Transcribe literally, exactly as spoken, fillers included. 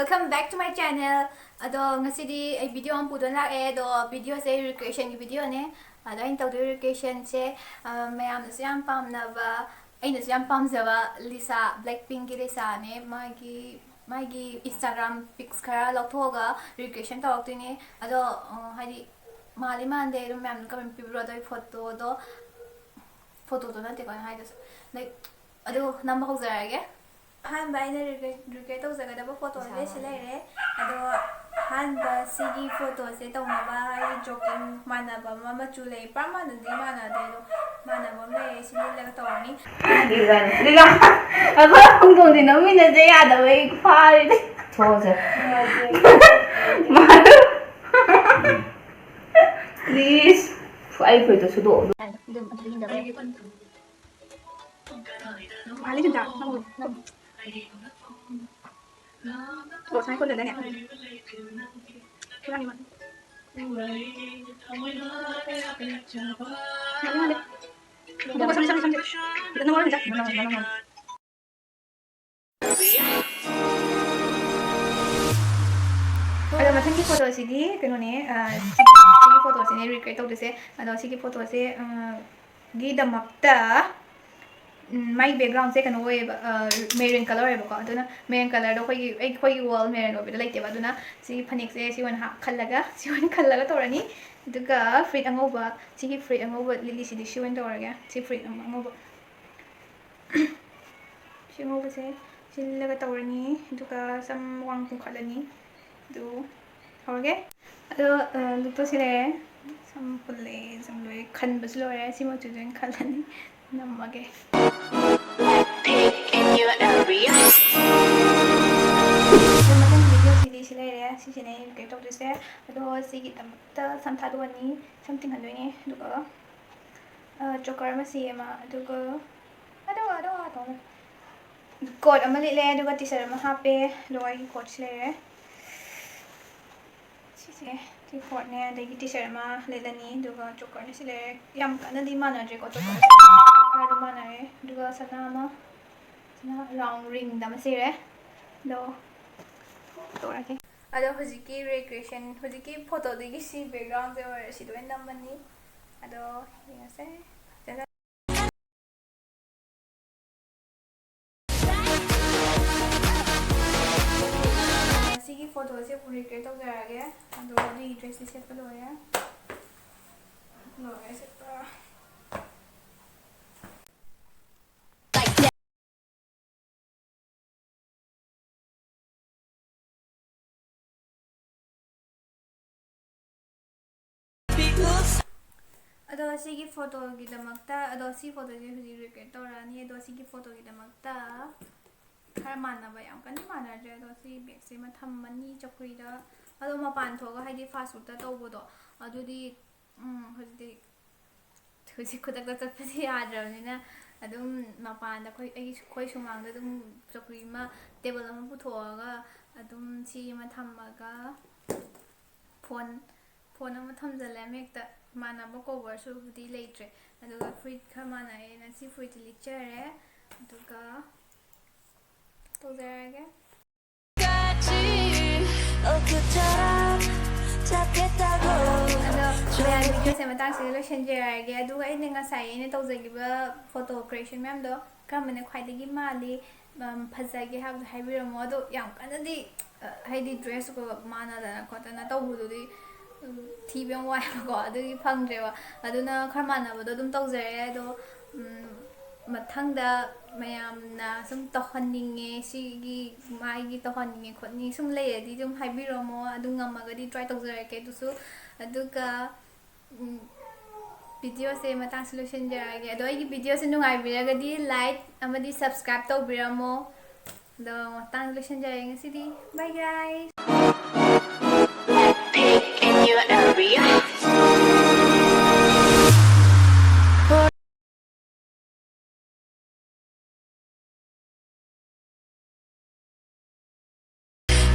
Welcome back to my channel. ꯑꯗꯣ ꯉꯁꯤꯗꯤ ꯑꯩ ꯚꯤꯗꯤꯑꯣ ꯑꯃ ꯄꯨꯗꯨꯅ ꯂꯥꯛꯑꯦ꯫ ꯑꯗꯣ ꯚꯤꯗꯤꯑꯣꯁꯦ ꯔꯤꯀ꯭ꯔꯤꯌꯦꯁꯟꯒꯤ ꯚꯤꯗꯤꯑꯣꯅꯦ꯫ ꯑꯗꯣ ꯑꯩꯅ ꯇꯧꯗꯣꯏ ꯔꯤꯀ꯭ꯔꯤꯌꯦꯁꯟꯁꯦ, ꯑ, ꯃꯌꯥꯝꯅꯁꯨ ꯌꯥꯝ ꯄꯥꯝꯅꯕ, ꯑꯩꯅꯁꯨ ꯌꯥꯝ ꯄꯥꯝꯖꯕ ꯂꯤꯁꯥ, ꯕ꯭ꯂꯦꯛ ꯄꯤꯡꯀꯤ ꯂꯤꯁꯥꯅꯦ꯫ ꯃꯥꯒꯤ, ꯃꯥꯒꯤ ꯏꯟꯁꯇꯥꯒ꯭ꯔꯥꯝ ꯄꯤꯛꯁ ꯈꯔ ꯂꯧꯊꯣꯛꯑꯒ ꯔꯤꯀ꯭ꯔꯤꯌꯦꯁꯟ ꯇꯧꯔꯛꯇꯣꯏꯅꯦ꯫ ꯑꯗꯣ, ꯑ, ꯍꯥꯏꯗꯤ ꯃꯥꯜꯂꯤ ꯃꯥꯟꯗꯦ ꯑꯗꯨꯝ ꯃꯌꯥꯝꯅ ꯀꯃꯦꯟ ꯄꯤꯕꯤꯔꯣ꯫ ꯑꯗꯣ ꯑꯩ ꯐꯣꯇꯣꯗꯣ, ꯐꯣꯇꯣꯗꯣ ꯅꯠꯇꯦꯀꯣ ꯑꯩꯅ ꯍꯥꯏꯗꯣꯏꯁꯦ, ꯂꯥꯏꯛ, ꯑꯗꯨ ꯅꯝꯕ ꯍꯧꯖꯔꯛꯑꯒꯦ꯫ ꯑꯍꯥꯟꯕ ꯑꯩꯅ ꯔꯤꯀ꯭ꯔꯤꯌꯦꯠ ꯇꯧꯖꯒꯗꯕ ꯐꯣꯇꯣꯁꯦ ꯁꯤ ꯂꯩꯔꯦ꯫ ꯑꯗꯣ ꯑꯍꯥꯟꯕ ꯁꯤꯒꯤ ꯐꯣꯇꯣꯁꯦ ꯇꯧꯅꯕ ꯑꯩ ꯖꯣꯀꯤꯡ ꯃꯥꯟꯅꯕ ꯑꯃ, ꯃꯆꯨ ꯂꯩ, ꯄꯨꯔꯥ ꯃꯥꯟꯅꯗꯤ ꯃꯥꯟꯅꯗꯦ, ꯑꯗꯣ ꯃꯥꯟꯅꯕ ꯑꯃ ꯂꯩꯔꯦ, ꯁꯤ ꯂꯤꯠꯂꯒ ꯇꯧꯔꯅꯤ꯫ ꯂꯤꯂꯥ, ꯑꯩꯈꯣꯏ ꯈꯣꯡꯗꯣꯡꯗꯤ ꯅꯝꯃꯤꯟꯅꯁꯦ ꯌꯥꯗꯕꯩ ꯐꯥꯔꯤꯅꯦ꯫ ꯊꯣꯛꯑꯁꯦ꯫ ꯄ꯭ꯂꯤꯖ꯫ ꯑꯩ ꯐꯨꯔꯤꯠꯇꯣ ꯁꯨꯗꯣꯛꯑꯣ꯫ ꯑꯗꯨꯝ ꯑꯗꯨ ꯏꯟꯗꯕ ꯌꯥꯏ꯫ ꯃꯥꯜꯂꯤ ꯆꯨꯝꯆꯥ, ꯅꯪ, ꯅꯪ꯫ ꯑꯣ, ꯁꯨꯃꯥꯏꯅ ꯀꯣꯜꯂꯒꯅꯦ꯫ ꯃꯥꯜꯂꯤ, ꯃꯥꯜꯂꯤ꯫ ꯃꯥꯜꯂꯤ, ꯃꯥꯜꯂꯤ꯫ ꯑꯗꯨꯒ ꯁꯝꯁꯦ, ꯁꯝꯁꯦ, ꯁꯝꯁꯦ꯫ ꯐꯖꯅ ꯉꯧꯔꯣ, ꯆꯨꯝꯆꯥ꯫ ꯑꯗꯣ ꯃꯊꯪꯒꯤ ꯐꯣꯇꯣꯁꯤꯗꯤ ꯀꯩꯅꯣꯅꯦ, ꯑ, ꯁꯤꯒꯤ ꯐꯣꯇꯣꯁꯤꯅꯦ ꯔꯤꯀ꯭ꯔꯤꯌꯦꯠ ꯇꯧꯗꯣꯏꯁꯦ꯫ ꯑꯗꯣ ꯁꯤꯒꯤ ꯐꯣꯇꯣꯁꯦ, ꯑ, ꯒꯤꯗꯃꯛꯇ, ꯎꯝ, ꯃꯥꯏ ꯕꯦꯛꯒ꯭ꯔꯥꯎꯟꯁꯦ ꯀꯩꯅꯣ ꯑꯣꯏꯌꯦꯕ, ꯑ, ꯃꯦꯔꯨꯟ ꯀꯂꯔ ꯑꯣꯏꯌꯦꯕꯀꯣ꯫ ꯑꯗꯨꯅ ꯃꯦꯔꯨꯟ ꯀꯂꯔꯗꯣ ꯑꯩꯈꯣꯏꯒꯤ, ꯑꯩꯈꯣꯏꯒꯤ ꯋꯥꯜ ꯃꯦꯔꯨꯟ ꯑꯣꯏꯕꯗꯣ ꯂꯩꯇꯦꯕ꯫ ꯑꯗꯨꯅ ꯁꯤ ꯐꯅꯦꯛꯁꯦ ꯁꯤ ꯑꯣꯏꯅ ꯍꯥ-, ꯈꯜꯂꯒ, ꯁꯤ ꯑꯣꯏꯅ ꯈꯜꯂꯒ ꯇꯧꯔꯅꯤ꯫ ꯑꯗꯨꯒ ꯐꯨꯔꯤꯠ ꯑꯉꯧꯕ, ꯁꯤꯒꯤ ꯐꯨꯔꯤꯠ ꯑꯉꯧꯕ ꯂꯤꯠꯂꯤꯁꯤꯗꯤ ꯁꯤ ꯑꯣꯏꯅ ꯇꯧꯔꯒꯦ꯫ ꯁꯤ ꯐꯨꯔꯤꯠ ꯑꯉꯧꯕ꯫ ꯁꯤ ꯑꯉꯧꯕꯁꯦ ꯁꯤꯜꯂꯒ ꯇꯧꯔꯅꯤ, ꯑꯗꯨꯒ ꯁꯝ ꯋꯥꯡ ꯄꯨꯡꯈꯠꯂꯅꯤ꯫ ꯑꯗꯨ ꯍꯧꯔꯒꯦ꯫ ꯑꯗꯣ, ꯑ, ꯂꯨꯛꯇꯣ ꯁꯤ ꯂꯩꯔꯦ꯫ ꯁꯝ ꯄꯨꯜꯂꯦ, ꯁꯝ ꯂꯣꯏ ꯈꯟꯕꯁꯨ ꯂꯣꯏꯔꯦ꯫ ꯁꯤ ꯃꯆꯨꯁꯦ ꯑꯣꯏꯅ ꯈꯜꯂꯅꯤ꯫ ꯅꯝꯃꯒꯦ꯫ Pick in your area. ꯑꯗꯣ ꯃꯊꯪꯒꯤ ꯚꯤꯗꯤꯑꯣꯁꯤꯗꯤ ꯁꯤ ꯂꯩꯔꯦ꯫ ꯁꯤꯁꯤꯅꯦ ꯑꯩꯅ ꯀꯩꯅꯣ ꯇꯧꯗꯣꯏꯁꯦ꯫ ꯑꯗꯣ ꯁꯤꯒꯤꯗꯃꯛꯇ ꯁꯝ ꯊꯥꯗꯣꯛꯑꯅꯤ, ꯁꯝ ꯇꯤꯡꯍꯟꯗꯣꯏꯅꯦ꯫ ꯑꯗꯨꯒ, ꯑ, ꯆꯣꯀꯔ ꯑꯃ ꯁꯤ ꯑꯃ, ꯑꯗꯨꯒ ꯑꯗꯣ, ꯑꯗꯣ, ꯑꯗꯣ꯫ ꯀꯣꯠ ꯑꯃ ꯂꯤꯠꯂꯦ, ꯑꯗꯨꯒ ꯇꯤ ꯁꯥꯔꯠ ꯑꯃ ꯍꯥꯞꯄꯦ, ꯂꯣ ꯑꯩꯒꯤ ꯀꯣꯠꯁꯤ ꯂꯩꯔꯦ꯫ ꯁꯤꯁꯦ, ꯁꯤ ꯀꯣꯠꯅꯦ, ꯑꯗꯒꯤ ꯇꯤ ꯁꯥꯔꯠ ꯑꯃ ꯂꯤꯠꯂꯅꯤ, ꯑꯗꯨꯒ ꯆꯣꯀꯔꯅ ꯁꯤ ꯂꯩꯔꯦ꯫ ꯌꯥꯝ ꯀꯟꯅꯗꯤ ꯃꯥꯟꯅꯗ꯭ꯔꯦꯀꯣ, ꯆꯣꯀꯔꯁꯦ ꯈꯔ ꯑꯗꯨꯝ ꯃꯥꯟꯅꯔꯦ꯫ ꯑꯗꯨꯒ ꯁꯅꯥ ꯑꯃ, ꯁꯅꯥ ꯔꯥꯎꯟ ꯔꯤꯡꯗ ꯑꯃ ꯁꯤꯔꯦ꯫ ꯑꯗꯣ, ꯇꯧꯔꯒꯦ꯫ ꯑꯗꯣ ꯍꯧꯖꯤꯛꯀꯤ ꯔꯤꯀ꯭ꯔꯤꯌꯦꯁꯟ, ꯍꯧꯖꯤꯛꯀꯤ ꯐꯣꯇꯣꯗꯨꯒꯤ ꯁꯤ ꯕꯦꯛꯒ꯭ꯔꯥꯎꯟꯁꯦ ꯑꯣꯏꯔꯦ, ꯁꯤꯗ ꯑꯣꯏꯅ ꯅꯝꯃꯅꯤ꯫ ꯑꯗꯣ ꯌꯦꯡꯉꯁꯦ꯫ ꯁꯤꯒꯤ ꯐꯣꯇꯣꯁꯦ ꯑꯃꯨꯛ ꯔꯤꯀ꯭ꯔꯤꯌꯦꯠ ꯇꯧꯖꯔꯛꯑꯒꯦ꯫ ꯑꯗꯣ ꯑꯗꯨꯒꯤ ꯗ꯭ꯔꯦꯁꯁꯦ ꯁꯦꯠꯄ ꯂꯣꯏꯔꯦ꯫ ꯂꯣꯏꯔꯦ ꯁꯦꯠꯄ꯫ ꯑꯗꯣ ꯁꯤꯒꯤ ꯐꯣꯇꯣꯒꯤꯗꯃꯛꯇ, ꯑꯗꯣ ꯁꯤ ꯐꯣꯇꯣꯁꯦ ꯍꯧꯖꯤꯛ ꯔꯤꯀ꯭ꯔꯤꯌꯦꯠ ꯇꯧꯔꯛꯑꯅꯤ꯫ ꯑꯗꯣ ꯁꯤꯒꯤ ꯐꯣꯇꯣꯒꯤꯗꯃꯛꯇ ꯈꯔ ꯃꯥꯟꯅꯕ, ꯌꯥꯝ ꯀꯟꯅ ꯃꯥꯟꯅꯗ꯭ꯔꯦ꯫ ꯑꯗꯣ ꯁꯤ ꯕꯦꯒꯁꯦ ꯑꯃ ꯊꯝꯃꯅꯤ ꯆꯧꯀ꯭ꯔꯤꯗ꯫ ꯑꯗꯣ ꯃꯄꯥꯟ ꯊꯣꯛꯑꯒ, ꯍꯥꯏꯗꯤ ꯐꯥꯁ ꯐꯨꯗꯇ ꯇꯧꯕꯗꯣ, ꯑꯗꯨꯗꯤ, ꯎꯝ, ꯍꯧꯖꯤꯛꯇꯤ, ꯍꯧꯖꯤꯛ ꯈꯨꯗꯛꯇ ꯆꯠꯄꯗꯤ ꯌꯥꯗ꯭ꯔꯕꯅꯤꯅ, ꯑꯗꯨꯝ ꯃꯄꯥꯟꯗ ꯑꯩꯈꯣꯏ, ꯑꯩꯒꯤ, ꯑꯩꯈꯣꯏ ꯁꯨꯃꯥꯡꯗ ꯑꯗꯨꯝ ꯆꯧꯀ꯭ꯔꯤ ꯑꯃ, ꯇꯦꯕꯜ ꯑꯃ ꯄꯨꯊꯣꯛꯑꯒ ꯑꯗꯨꯝ ꯁꯤ ꯑꯃ ꯊꯝꯃꯒ ꯐꯣꯟ, ꯐꯣꯟ ꯑꯃ ꯊꯝꯖꯤꯜꯂꯦ ꯃꯦꯛꯇ꯫ ꯃꯥꯟꯅꯕ ꯀꯣꯕꯔꯁꯨꯕꯨꯗꯤ ꯂꯩꯇ꯭ꯔꯦ꯫ ꯑꯗꯨꯒ ꯐꯨꯔꯤꯠ ꯈꯔ ꯃꯥꯟꯅꯩꯌꯦꯅ ꯁꯤ ꯐꯨꯔꯤꯠꯇꯤ ꯂꯤꯠꯆꯔꯦ꯫ ꯑꯗꯨꯒ ꯇꯧꯖꯔꯒꯦ꯫ ꯑꯗꯣ ꯃꯌꯥꯝ ꯚꯤꯗꯤꯑꯣꯁꯦ ꯃꯇꯥꯡꯁꯤꯗ ꯂꯣꯏꯁꯤꯟꯖꯔꯛꯑꯒꯦ꯫ ꯑꯗꯨꯒ ꯑꯩꯅ ꯉꯁꯥꯏ ꯑꯩꯅ ꯇꯧꯖꯈꯤꯕ ꯐꯣꯇꯣ ꯀ꯭ꯔꯤꯌꯦꯁꯟ ꯃꯌꯥꯝꯗꯣ ꯀꯔꯝꯕꯅ ꯈ꯭ꯋꯥꯏꯗꯒꯤ ꯃꯥꯜꯂꯤ, ꯎꯝ, ꯐꯖꯒꯦ ꯍꯥꯏꯕꯗꯣ ꯍꯥꯏꯕꯤꯔꯝꯃꯣ꯫ ꯑꯗꯣ ꯌꯥꯝ ꯀꯟꯅꯗꯤ, ꯑ, ꯍꯥꯏꯗꯤ ꯗ꯭ꯔꯦꯁꯀ ꯃꯥꯟꯅꯗꯅ ꯈꯣꯠꯇꯅ ꯇꯧꯕꯗꯨꯗꯤ, ꯎꯝ, ꯊꯤꯕ ꯌꯥꯝ ꯋꯥꯏꯕꯀꯣ, ꯑꯗꯨꯒꯤ ꯐꯪꯗ꯭ꯔꯦꯕ꯫ ꯑꯗꯨꯅ ꯈꯔ ꯃꯥꯟꯅꯕꯗꯣ ꯑꯗꯨꯝ ꯇꯧꯖꯔꯦ꯫ ꯑꯗꯣ, ꯎꯝ, ꯃꯊꯪꯗ ꯃꯌꯥꯝꯅ ꯁꯨꯝ ꯇꯧꯍꯟꯅꯤꯡꯉꯦ, ꯁꯤꯒꯤ ꯃꯥꯏꯒꯤ ꯇꯧꯍꯟꯅꯤꯡꯉꯦ ꯈꯣꯠꯅꯤꯡꯉꯦ ꯁꯨꯝ ꯂꯩꯔꯗꯤ ꯑꯗꯨꯝ ꯍꯥꯏꯕꯤꯔꯝꯃꯣ, ꯑꯗꯨ ꯉꯝꯃꯒꯗꯤ ꯇ꯭ꯔꯥꯏ ꯇꯧꯖꯔꯛꯀꯦ꯫ ꯑꯗꯨꯁꯨ, ꯑꯗꯨꯒ, ꯎꯝ, ꯚꯤꯗꯤꯑꯣꯁꯦ ꯃꯇꯥꯡꯁꯤ ꯂꯣꯏꯁꯤꯟꯖꯔꯛꯑꯒꯦ꯫ ꯑꯗꯣ ꯑꯩꯒꯤ ꯚꯤꯗꯤꯑꯣꯁꯦ ꯅꯨꯡꯉꯥꯏꯕꯤꯔꯒꯗꯤ ꯂꯥꯏꯛ ꯑꯃꯗꯤ ꯁꯕꯁꯀ꯭ꯔꯥꯏꯕ ꯇꯧꯕꯤꯔꯝꯃꯣ꯫ ꯑꯗꯣ ꯃꯇꯥꯡ ꯂꯣꯏꯁꯤꯟꯖꯔꯒꯦ ꯉꯁꯤꯗꯤ꯫ Bye guys!